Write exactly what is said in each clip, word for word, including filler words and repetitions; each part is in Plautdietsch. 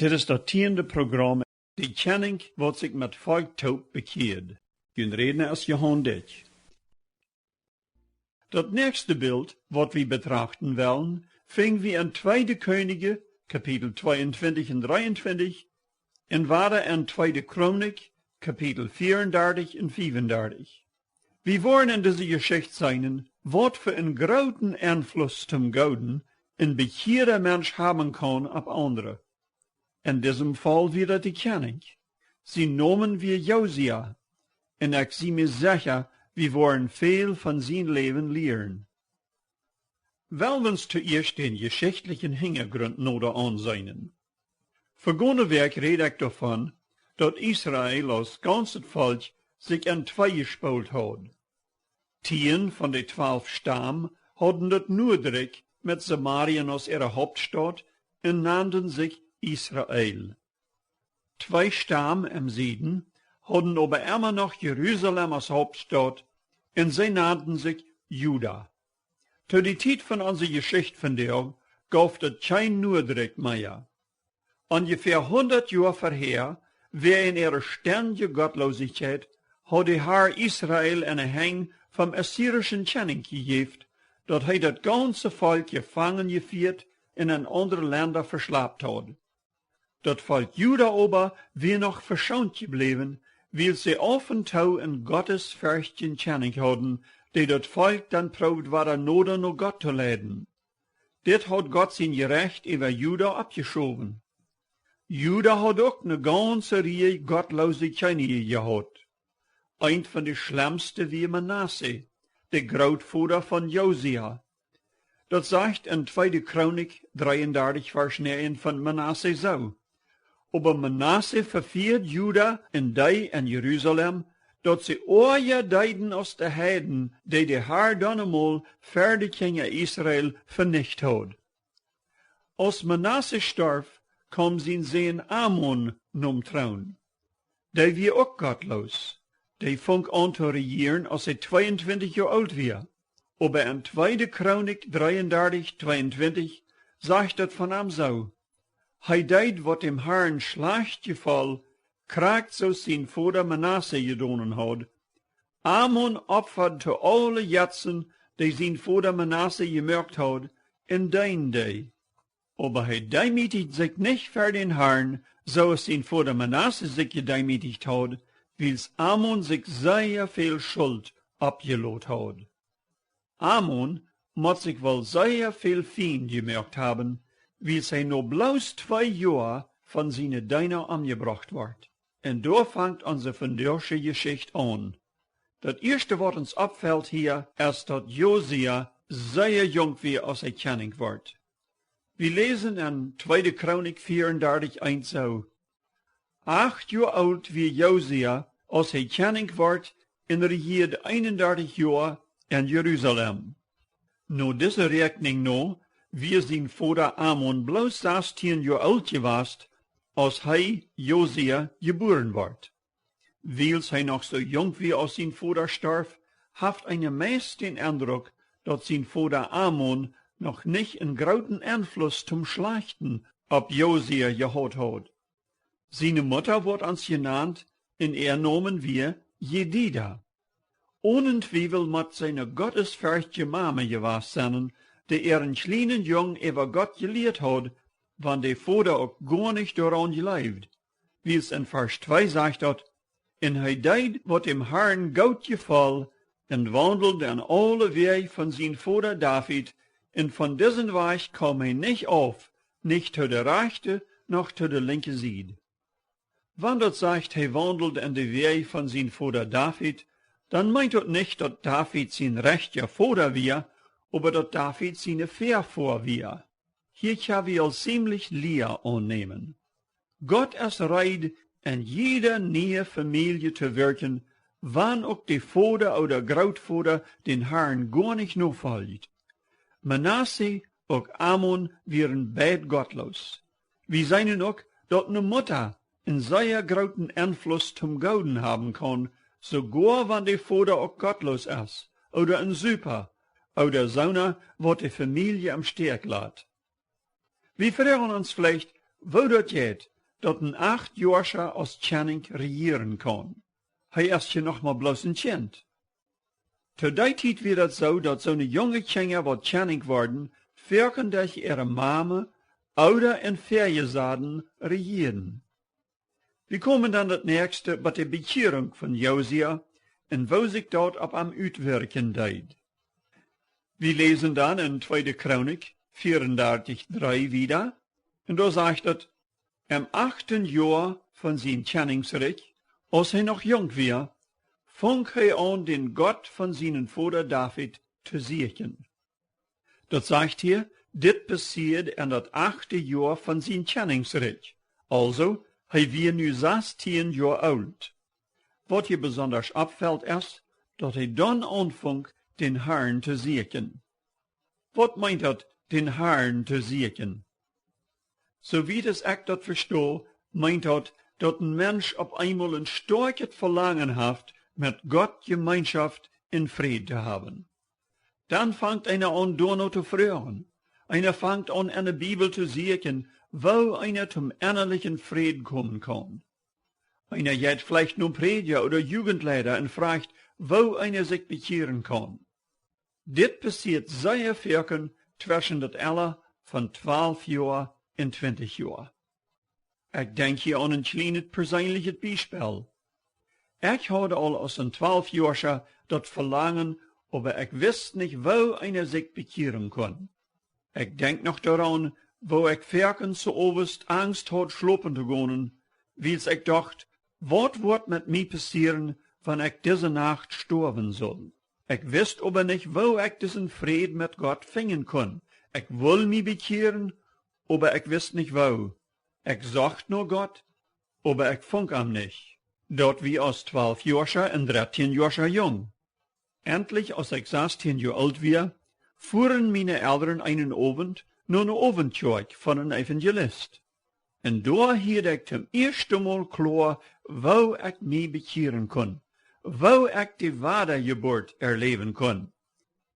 Dit es daut tieende Program, de Kjennich waut sikj met Volkj toop bekjieed. Jun Rädna es Johan Dyck. Daut näakjste Bilt waut wie betrachten wellen, finj wie en Tweede Kjennichs, Kapitel tweeuntwintich un dreeuntwintich, un wada en Tweede Chronik, Kapitel veeaundartich un fiefendartich. Wie woaren en dise Jeschicht seenen, waut fa een grooten Enfluss toom Gooden een bekjieeda Mensch haben kaun opp aundre. En disem Faul wia daut de Kjennich. Sien Nomen wia Josia, un ekj sie mie secha, wie woaren väl von sien Läwen lieren. Well wie ons toieescht dän jeschichtlichen Hinjagrunt noda aunseenen. Vegonen Wäakj räd ekj doavon, daut Israel aus gaunzet Volkj sikj en twee jespoolt haud. Tieen von de twalf Stam hauden daut Nuadrikj met Samarien aus äare Hauptstaut un nanden sikj Israel. Twee Stam em Sieden hauden oba emma noch Jerusalem aus Hauptstaut un see nanden sikj Juda. To de Tiet von onse Jeschicht vondoag gauf daut kjeen Nuadrikj mea. Onjefäa hundat Joa verhäa, wäajen äare stendje Gottlosichkjeit, haud de Har Israel enne Henj vom assyrischen Kjennich jejäft, daut hee daut gaunze Volkj jefangen jefieet un en aundre Lenda veschlapt haud. Daut Volkj Juda oba wia noch veschoont jebläwen, wiels see auf un too een gottesferchtjen Kjennich hauden, dee daut Volkj dan proowd wada noda no Gott to leiden. Dit haud Gott sien Jerecht äwa Juda oppjeschowen. Juda haud uk ne gaunze Rieej gottlose Kjennichs jehaut. Eent von de schlemmste wia Manasse, de Grootvoda von Josia. Daut sajcht en Tweede Chronik dreeundartich Varsch näajen von Manasse soo: Oba Manasse vefieed Juda un dee en Jerusalem, daut see oaja deeden aus de Heiden, dee de Har dan emol ver de Kjinja Israel venicht haud. Aus Manasse storf, kaum sien Sän Amon nom Troon. Dee wia uk gottloos. Dee funk aun to rejieren, aus hee tweeuntwintich Joa oolt wia. Oba en Tweede Chronik dreeundartich tweeuntwintich sajcht daut von am soo: Hee deed waut däm Harn schlajcht jefoll, krakjt soo aus sien Voda Manasse jedonen haud. Amon opfad to aule Jetzen, dee sien Voda Manasse jemoakt haud, un deend dee. Oba hee deemietijcht sikj nich ver dän Harn, soo aus sien Voda Manasse sikj jedeemietijcht haud, wiels Amon sikj sea väl Schult oppjelot haud. Amon mott sikj woll sea väl Fiend jemoakt haben, wiels hee no bloos twee Joa von siene Deena omjebrocht wort. Un doa fangt onse vondoagsche Jeschicht aun. Daut ieeschte waut ons oppfelt hia es, daut Josia sea junk wia aus hee Kjennich wort. Wie läsen en Tweede Chronik veeundartich eent soo: Acht Joa oolt wia Josia, aus hee Kjennich wort, un rejieed eenundartich Joa en Jerusalem. No dise Räakjninj no wia sien Voda Amon bloos sastieen Joa oolt jewast, aus hee, Josia, jebuaren wort. Wiels hee noch soo junk wia aus sien Voda storf, haft eena meist dän Endruck, daut sien Voda Amon noch nich een grooten Enfluss toom Schlajchten opp Josia jehaut haud. Siene Mutta woat ons jenant, un äa Nomen wia Jedida. Onen Twiewel mott see ne gottesferchtje Mame jewast sennen, dee äaren kjlienen Jung äwa Gott jelieet haud, wan de Voda uk goa nich doaraun jleewd. Wiels en Varsch twee sajcht daut: Un hee deed waut däm Harn goot jefoll, un waundeld en aule Wäaj von sien Voda David, un von disen Wajch kaum hee nich auf, nich to de rajchte noch to de linkje Sied. Wan daut sajcht, hee waundeld en de Wäaj von sien Voda David, dan meent daut nich, daut David sien rajchta Voda wia, oba daut David siene Väafoa wia. Hia kjenn wie aul ziemlich Lia aunnämen. Gott es reed, en jiede niee Famielje to wirkjen, wan uk de Voda ooda Grootvoda dän Harn goa nich nofolcht. Manasse uk Amon wieren beid gottloos. Wie seenen uk, daut ne Mutta een sea grooten Enfluss toom Gooden haben kaun, soogoa wan de Voda uk gottloos es, ooda een Supa, ooda soona, waut de Famielje em Stekj lat. Wie froagen ons veleicht, woo daut jeit, daut een Achtjoascha aus Kjennich rejieren kaun. Hee es je noch mau bloos een Kjint. To dee Tiet wia daut soo, daut soone junge Kjinja, waut Kjennich worden, foaken derch äare Mame ooda en Väajesaden rejieeden. Wie komen dan daut näakjste bie de Bekjierunk von Josia un woo sikj daut opp am utwirkjen deed. Wie läsen dan en tweede Chronik vierendartich dree wieda, un doa sajcht et: Em achten Joa von sien Kjennichrikj, aus hee noch junk wia, funk hee aun, dän Gott von sienen Voda David to sieekjen. Daut sajcht hia, dit passieed en daut achte Joa von sien Kjennichrikj. Aulsoo, hee wia nu sastieen Joa oolt. Waut hia besondasch oppfelt es, daut hee dan aunfunk, dän Harn to sieekjen. Waut meent daut, dän Harn to sieekjen? Soo wiet aus ekj daut vesto, meent daut, daut een Mensch opp eemol een stoakjet Velangen haft, met Gott Jemeenschoft un Fräd to haben. Dan fangt eena aun, doano to froagen. Eena fangt aun, en de Bibel to sieekjen, woo eena toom ennalichen Fräd komen kaun. Eena jeit veleicht nom Prädja ooda Jugendleida un frajcht, woo eena sikj bekjieren kaun. Dit passieet sea foaken tweschen daut Ella von twalf Joa un twintich Joa. Ekj denkj hia aun een kjlienet perseenlichet Biespel. Ekj haud aul aus een Twalfjoascha daut Velangen, oba ekj wist nich, woo eena sikj bekjieren kunn. Ekj denkj noch doaraun, woo ekj foaken soo owes Angst haud, schlopen to gonen, wiels ekj docht, waut woat met mie passieren, wan ekj dise Nacht stoawen sull? Ekj wist oba nich, woo ekj disen Fräd met Gott finjen kunn. Ekj wull mie bekjieren, oba ekj wist nich, woo. Ekj socht no Gott, oba ekj funk am nich. Daut wia aus Twalfjoascha un Drettieenjoascha Jung. Entlich, aus ekj sastieen Joa oolt wia, fuaren miene Elren eenen Owent no ne Owentjoakj von een Evangelist. Un doa hieed ekj toom ieeschten Mol kloa, woo ekj mie bekjieren kunn, woo ekj de Wadajeburt erläwen kunn.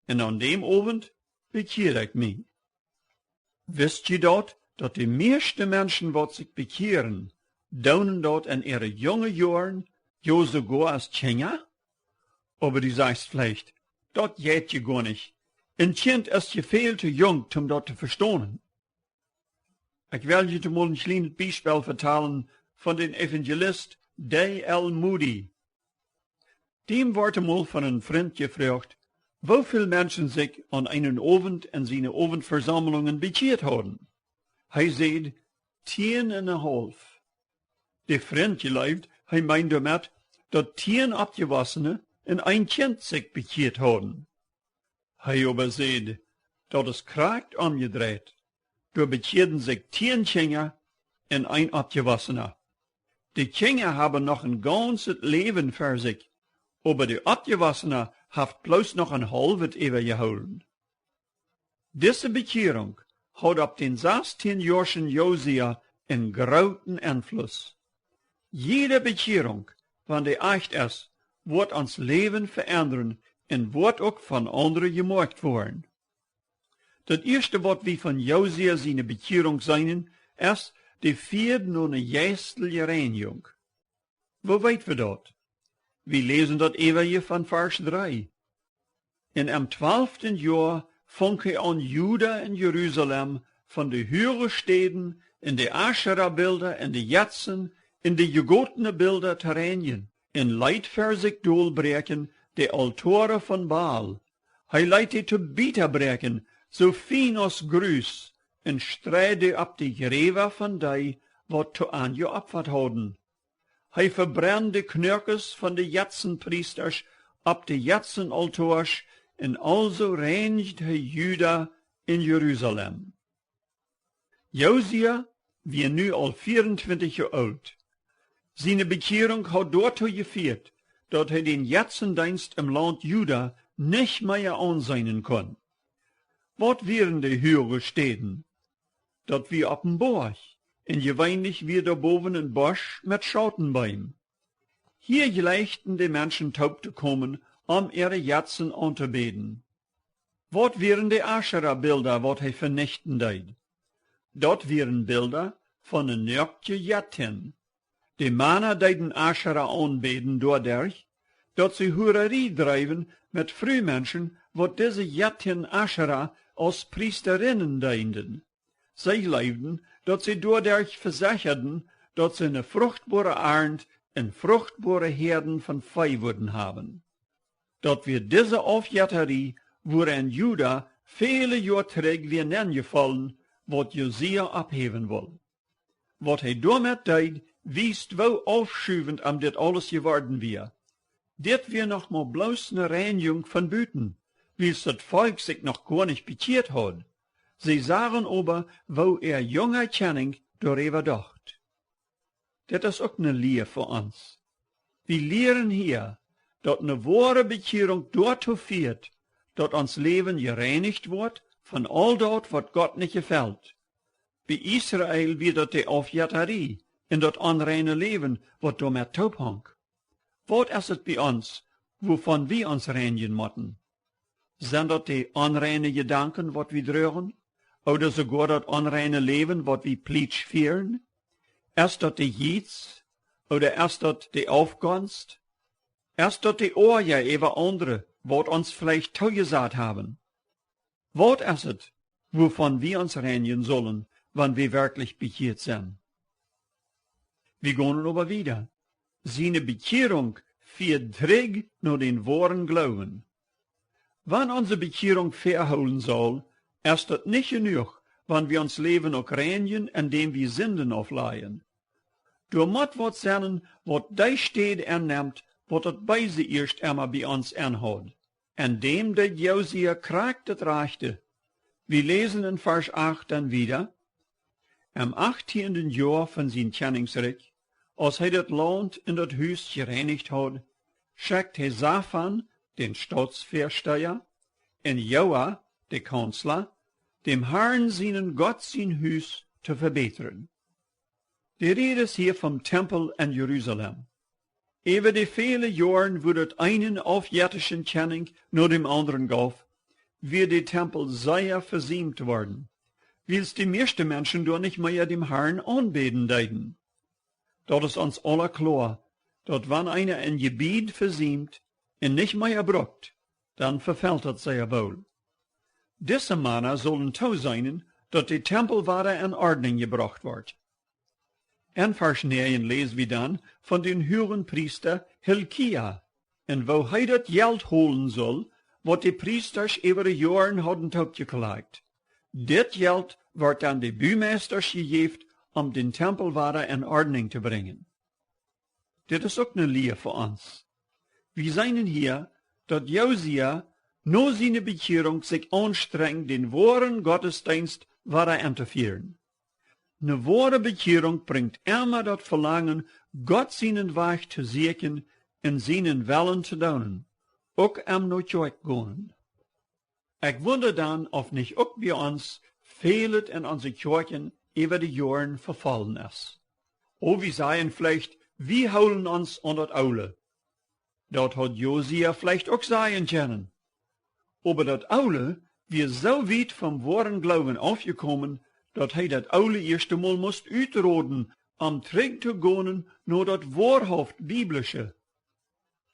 Un aun däm Owent bekjieed ekj mie. Wist jie daut, daut de mieeschte Menschen, waut sikj bekjieren, doonen daut en äare junge Joaren, jo soogoa aus Kjinja? Oba du sajchst veleicht, daut jeit je goa nich. Een Kjint es je väl to junk, om daut to vestonen. Ekj well junt mol een kjlienet Biespel vetalen von dän Evangelist D L Moody. Däm wort emol von een Frint jefroacht, woo väl Menschen sikj aun eenen Owent en siene Owentvesaumlungen bekjieet hauden. Hee säd: Tieen un een haulf. De Frint jleewd, hee meend doamet, daut tieen Oppjewossene un een Kjint sikj bekjieet hauden. Hee oba säd: Daut es krakjt omjedreit. Doa bekjieeden sikj tieen Kjinja un een Oppjewossena. De Kjinja haben noch een gaunzet Läwen ver sikj, oba de Oppjewossena haft bloos noch een haulwet äwajehoolen. Dise Bekjierunk haud opp dän sastieenjoaschen Josia een grooten Enfluss. Jiede Bekjierunk, wan dee ajcht es, woat ons Läwen veendren un woat uk von aundre jemoakjt woaren. Daut ieeschte, waut wie von Josia siene Bekjierunk seenen, es de Fieed no ne jeistelje Reinjunk. Woo weet wie daut? Wie läsen daut äwaje von Varsch dree. Un em twalften Joa funk hee aun, Juda un Jerusalem von de huage Städen un de Aschera-Bilda un de Jetzen un de jegotene Bilda to reinjen, un leet ver sikj dolbräakjen de Altoaren von Baal. Hee leet dee to Bieta bräakjen, soo fien aus Grus, un streid dee opp de Jräwa von dee, waut to an jeopfat hauden. Hee vebrend de Knoakes von de Jetzenpriestasch opp de Jetzenaltoasch, un aulsoo reinjd hee Juda un Jerusalem. Josia wia nu aul vieruntwintich Joa oolt. Siene Bekjierunk haud doatoo jefieet, daut hee dän Jetzendeenst em Launt Juda nich mea aunseenen kunn. Waut wieren de huage Städen? Daut wia opp een Boajch, un jeweenlich wia doa bowen een Bosch met Schautenbeem. Hia jleichten de Menschen toop to komen, om äare Jetzen auntobäden. Waut wieren de Aschera-Bilda, waut hee venichten deed? Daut wieren Bilda, von ne noaktje Jettin. De Mana deeden Aschera aunbäden doaderch, daut see Hurarie dreewen met Frumenschen, waut dise Jettin Aschera aus Priesterinnen deenden. See jleewden, daut see doaderch vesechaden, daut see ne fruchtboare Arnt un fruchtboare Häaden von Vee wudden haben. Daut wia dise Aufjettarie, wua en Juda väle Joa trigj wia nenjefollen, waut Josia opphäwen wull. Waut hee doamet deed, wiest, woo aufschuvent am dit aules jeworden wia. Dit wia noch mau bloos ne Reinjunk von buten, wiels daut Volkj sikj noch goanich bekjieet haud. See sagen oba, woo äa junga Kjennich doaräwa docht. Dit es uk ne Lia fa ons. Wie lieren hia, daut ne woare Bekjierunk doatoo fieet, daut ons Läwen jereinicht woat von aul daut, waut Gott nich jefelt. Bie Israel wia daut de Aufjettarie un daut onreine Läwen, waut doamet toop hunk. Waut es et bie ons, wuavon wie ons reinjen motten? Sent daut de onreine Jedanken, waut wie droagen? Ooda soogoa daut onreine Läwen, waut wie plietsch fieren? Es daut de Jiez? Ooda es daut de Aufgonst? Es daut de Oaja äwa aundre, waut ons veleicht toojesat haben? Waut es et, wuavon wie ons reinjen sullen, wan wie werkjlich bekjieet sent? Wie gonen oba wieda. Siene Bekjierunk fieet trigj no dän woaren Gloowen. Wan onse Bekjierunk väahoolen saul, es daut nich jenuach, wan wie ons Läwen uk reinjen, endäm wie Sinden auflajen. Doa mott waut sennen, waut dee Städ ennemt, waut daut Beese ieescht emma bie ons enhaud. En däm deed Josia krakjt daut rajchte. Wie läsen en Varsch acht dan wieda: Em achttienden Joa von sien Kjennichrikj, aus hee daut Launt un daut Hus jereinicht haud, schekjt hee Safan, dän Stautsväasteia, un Joa, de Kaunzla, däm Harn sienen Gott sien Hus to vebätren. De Räd es hia vom Tempel en Jerusalem. Äwa de väle Joaren, wua daut eenen aufjettischen Kjennich no däm aundren jeef, wia de Tempel sea vesiemt worden, wiels de mieeschte Menschen doa nich mea däm Harn aunbäden deeden. Daut es ons aula kloa, daut wan eena een Jebied vesiemt un nich mea brukt, dan vefelt daut sea boolt. Dise Mana sullen tooseenen, daut de Tempel wada en Ordnunk jebrocht wort. En Varsch näajen läs wie dan von dän Huagenpriesta Hilkia un woo hee daut Jelt holen sull, waut de Priestasch äwa de Joaren hauden toopjeklakt. Dit Jelt wort dan de Bumeistasch jejäft, om dän Tempel wada en Ordnunk to brinjen. Dit es uk ne Lia fa ons. Wie seenen hia, daut Josia no siene Bekjierunk sikj aunstrenjd, dän woaren Gottesdeenst wada auntofieren. Ne woare Bekjierunk brinjt emma daut Velangen, Gott sienen Wajch to sieekjen un sienen Wellen to doonen, uk em no Kjoakj gonen. Ekj wunda dan, auf nich uk bie ons välet en onse Kjoakjen äwa de Joaren vefollen es. O, wie sajen veleicht, wie hoolen ons aun daut Oole. Daut haud Josia veleicht uk sajen kjennen. Oba daut Oole wia soo wiet vom woaren Gloowen aufjekomen, daut hee daut Oole ieescht emol must utroden, om trigj to gonen no daut woarhauft Biblische.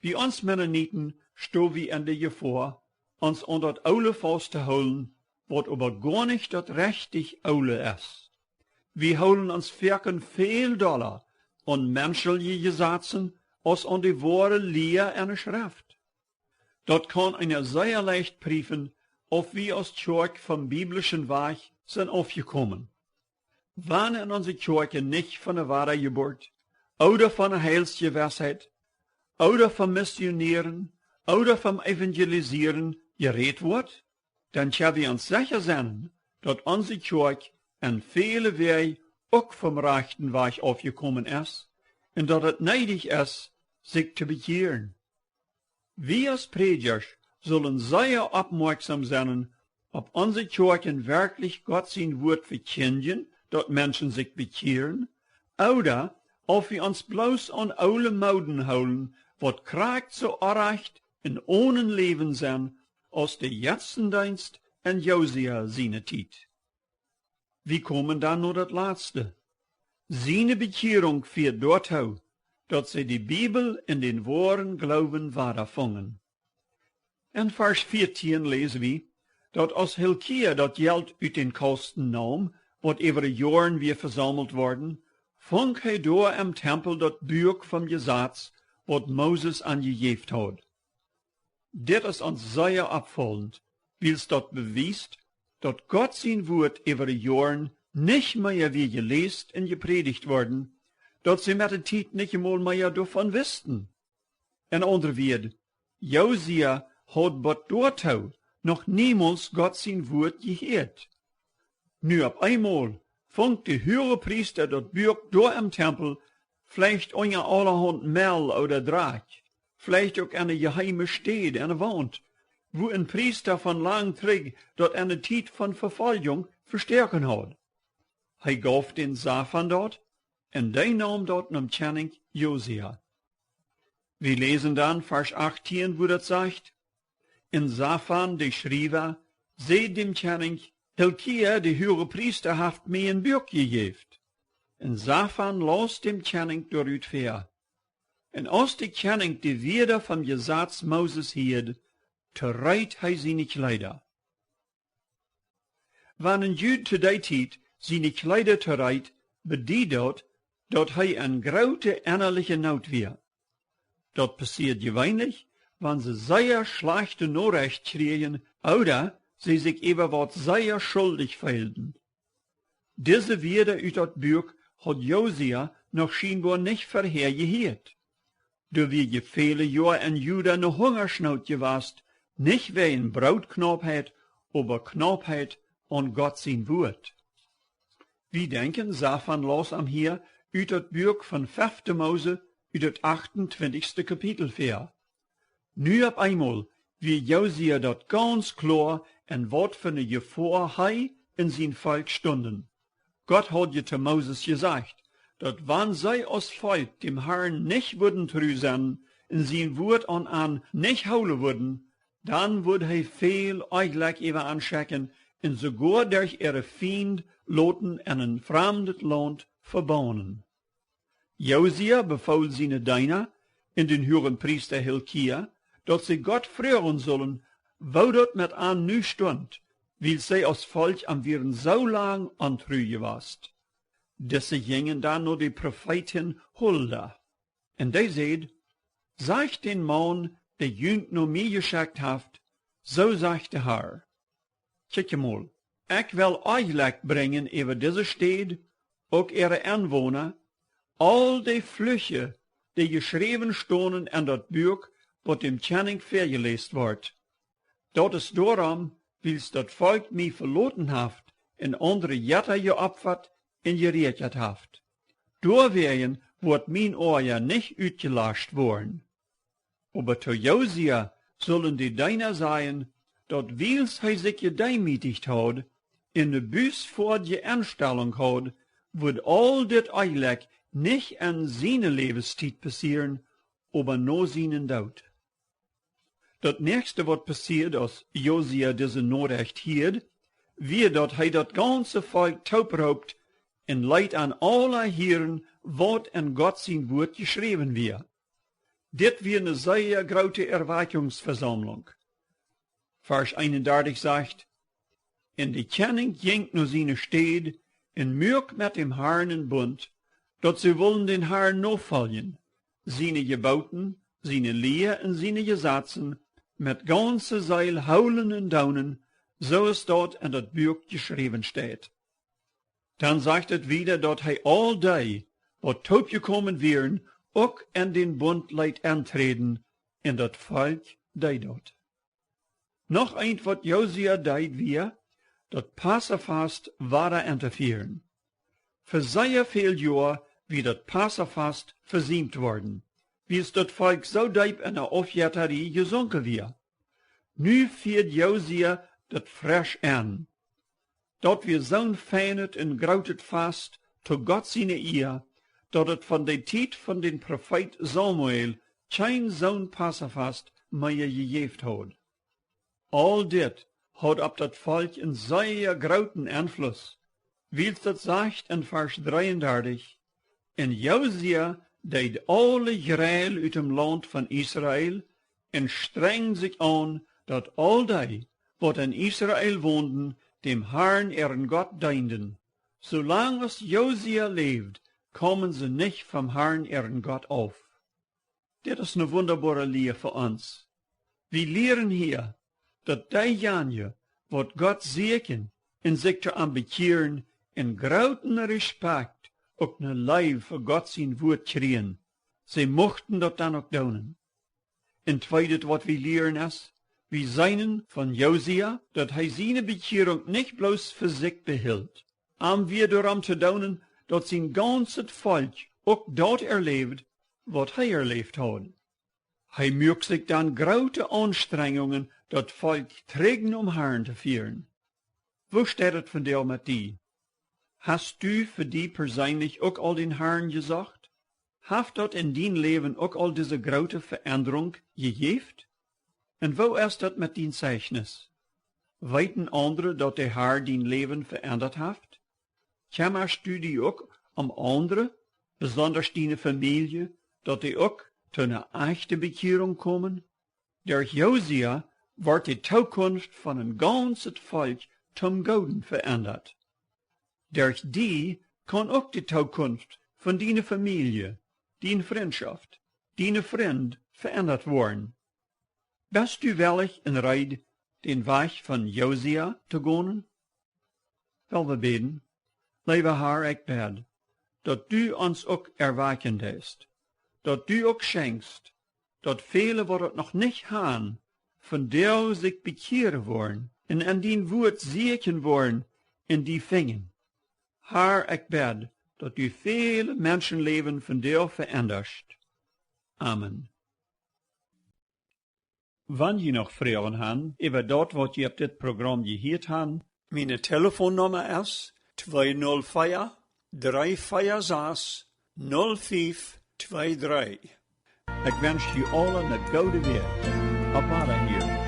Bie ons Mennoniten sto wie en de Jefoa, ons aun daut Oole faust to hoolen, waut oba goanich daut rechtich Oole es. Wie hoolen ons foaken väl dolla aun menschelje Jesazen aus aun de woare Lia en de Schreft. Daut kaun eena sea leicht priefen, auf wie aus Kjoakj vom biblischen Wajch sent aufjekomen. Wan en onse Kjoakjen nich von de Wadajeburt, ooda von de Heilsjewissheit, ooda vom Missionieren, ooda vom Evangelisieren jerät woat, dan kjenn wie ons secha sennen, daut onse Kjoakj en väle Wäaj uk vom rajchten Wajch aufjekomen es, un daut et needich es, sikj to bekjieren. Wie aus Prädjasch sullen sea oppmoakjsom sennen, auf onse Kjoakjen werkjlich Gott sien Wuat vekjindjen, daut Menschen sikj bekjieren, ooda auf wie ons bloos aun oole Mooden hoolen, waut krakjt soo orrajcht un onen Läwen sent aus de Jetstendeenst en Josia siene Tiet. Wie komen dan no daut latste. Siene Bekjierunk fieed doatoo, daut see de Bibel en dän woaren Gloowen wadafungen. En Varsch vieetieen läsen wie, daut aus Hilkia daut Jelt ut dän Kausten neem, waut äwa de Joaren wia vesaumelt worden, funk hee doa em Tempel daut Buak vom Jesaz, waut Moses an jejäft haud. Dit es ons sea oppfaulent, wiels daut bewiest, daut Gott sien Wuat äwa de Joaren nich mea wia jeläst un jeprädicht worden, daut see met de Tiet nich emol mea doavon wisten. En aundre Wieed, Josia haud bot doatoo noch niemols Gott sien Wuat jehieet. Nu opp eenmol funk de Huagepriesta daut Buak doa em Tempel, veleicht unja aulahaunt Mell ooda Drakj, veleicht uk enne jeheime Städ, enne Waunt, wua een Priesta von lang trigj daut enne Tiet von Vefoljunk vestoaken haud. Hee gauf dän Safan daut, un dee neem daut nom Kjennich Josia. Wie läsen dan Varsch achttieen, wua daut sajcht: Un Safan, de Schriewa, säd däm Kjennich: Hilkia, de Huagepriesta, haft mie een Buak jejäft. Un Safan laus däm Kjennich doarut väa. Un aus de Kjennich de Wieed vom Jesaz Moses hieed, toreet hee siene Kjleeda. Wan een Jud to dee Tiet siene Kjleeda toreet, bediet daut, daut hee en groote ennaliche Noot wia. Daut passieed jeweenlich, wan see sea schlajchte Norecht kjrieejen ooda see sikj äwa waut sea schuldich feelden. Dise Wieed ut daut Buak haud Josia noch schienboa nich verhäa jehieet. Doa wia hee väle Joa en Juda ne Hungaschnoot jewast, nich wäajen Brootknaupheit, oba Knaupheit aun Gott sien Wuat. Wie denkjen, Safan laus am hia ut daut Buak von fefte Mose, ut daut achtuntwintichste Kapitel väa. Nu opp eenmol wia Josia daut gaunz kloa, en waut fa ne Jefoa hee un sien Volkj stunden. Gott haud je to Moses jesajcht, daut wan see aus Volkj däm Harn nich wudden tru sennen un sien Wuat aun an nich hoolen wudden, dan wudd hee väl Onjlekj äwa an schekjen un soogoa derch äare Fiend loten en een framdet Launt vebannen. Josia befool siene Deena un dän Huagepriesta Hilkia, daut see Gott froagen sullen, woo daut met an nu stunt, wiels see aus Volkj am wieren soo lang ontru jewast. Dise jinjen dan no de Profeetin Hulda. Un dee säd: Sajcht dän Maun, dee junt no mie jeschekjt haft: Soo sajcht de Har: Kjikj emol, ekj well Onjlekj brinjen äwa dise Städ, uk äare Enwona, aul de Fluche, dee jeschräwen stonen en daut Buak, waut däm Kjennich väajeläst wort. Daut es doarom, wiels daut Volkj mie veloten haft un aundre Jetta jeopfat un jerieekjat haft. Doawäajen woat mien Oaja nich utjelascht woaren. Oba to Josia sullen de Deena sajen, daut wiels hee sikj jedeemietijcht haud un ne bussfoadje Enstalunk haud, wudd aul dit Onjlekj nich en siene Läwenstiet passieren, oba no sienen Doot. Daut näakjste, waut passieed, aus Josia dise Norecht hieed, wia, daut hee daut gaunze Volkj tooproopt un leet an aula hieren, waut en Gott sien Wuat jeschräwen wia. Dit wia ne sea groote Erwakjungsvesaumlunk. Varsch eenundartich sajcht: Un de Kjennich jinkj no siene Städ un muak met däm Harn een Bunt, daut see wullen dän Harn nofoljen, siene Jebooten, siene Lia un siene Jesazen met gaunze Seel hoolen un doonen, soo aus daut en daut Buak jeschräwen steit. Dan sajcht et wieda, daut hee aul dee, waut toopjekomen wieren, uk en dän Bunt leet enträden, un daut Volkj deed daut. Noch eent, waut Josia deed, wia, daut Passafast wada entofieren. Fa sea väl Joa wia daut Passafast vesiemt worden, wiels daut Volkj soo deep en de Aufjettarie jesunken wia. Nu fieed Josia daut fresch aun. Daut wia soon feinet un grootet Fast to Gott siene Ea, daut et von de Tiet von dän Profeet Samuel kjeen soon Passafast mea jejäft haud. Aul dit haud opp daut Volkj een sea grooten Enfluss, wiels daut sajcht en Varsch dreeundartich: Un Josia deed aule Jreil ut dem Launt von Israel un strenjd sikj aun, daut aul dee, waut en Israel wonden, däm Harn äaren Gott deenden. Soo lang aus Josia läwd, kaumen see nich vom Harn äaren Gott auf. Dit es ne wundaboare Lia fa ons. Wie lieren hia, daut deejanje, waut Gott säkjen un sikj to am bekjieren, en grooten Respakjt uk ne Leew fa Gott sien Wuat kjrieen. See muchten daut dan uk doonen. Un tweedet, waut wie lieren es, wie seenen von Josia, daut hee siene Bekjierunk nich bloos fa sikj behilt. Am wia doarom to doonen, daut sien gaunzet Volkj uk daut erläwd, waut hee erläwt haud. Hee muak sikj dan groote Aunstrenjungen, daut Volkj trigj nom Harn to fieren. Woo steit et vondoag met die? Hast du fa die perseenlich uk aul dän Harn jesocht? Haft daut en dien Läwen uk aul dise groote Veendrunk jejäft? Un woo es daut met dien Zeichnis? Weeten aundre, daut de Har dien Läwen veendat haft? Kjemmascht du die uk om aundre, besondasch diene Famielje, daut dee uk to ne ajchte Bekjierunk komen? Derch Josia wort de Tookunft von een gaunzet Volkj toom Gooden veendat. Derch die kaun uk de Tookunft von diene Famielje, dien Frintschoft, diene Frind veendat woaren. Best du wellich un reed, dän Wajch von Josia to gonen? Well wie bäden. Leewa Har, ekj bäd, daut du ons uk erwakjen deist, daut du uk schenkjst, daut väle, waut daut noch nich han, vondoag sikj bekjieren woaren un en dien Wuat säkjen woaren un die finjen. Har, ekj bäd, daut du väle Menschenläwen vondoag veendascht. Amen. Wan jie noch Froagen han äwa daut, waut jie opp dit Program jehieet han, miene Telefonnumma es twee null vea, dree vea sas, null fief twee dree. Ekj wensch jie aule ne goode Wäakj. Opp Wadahieren.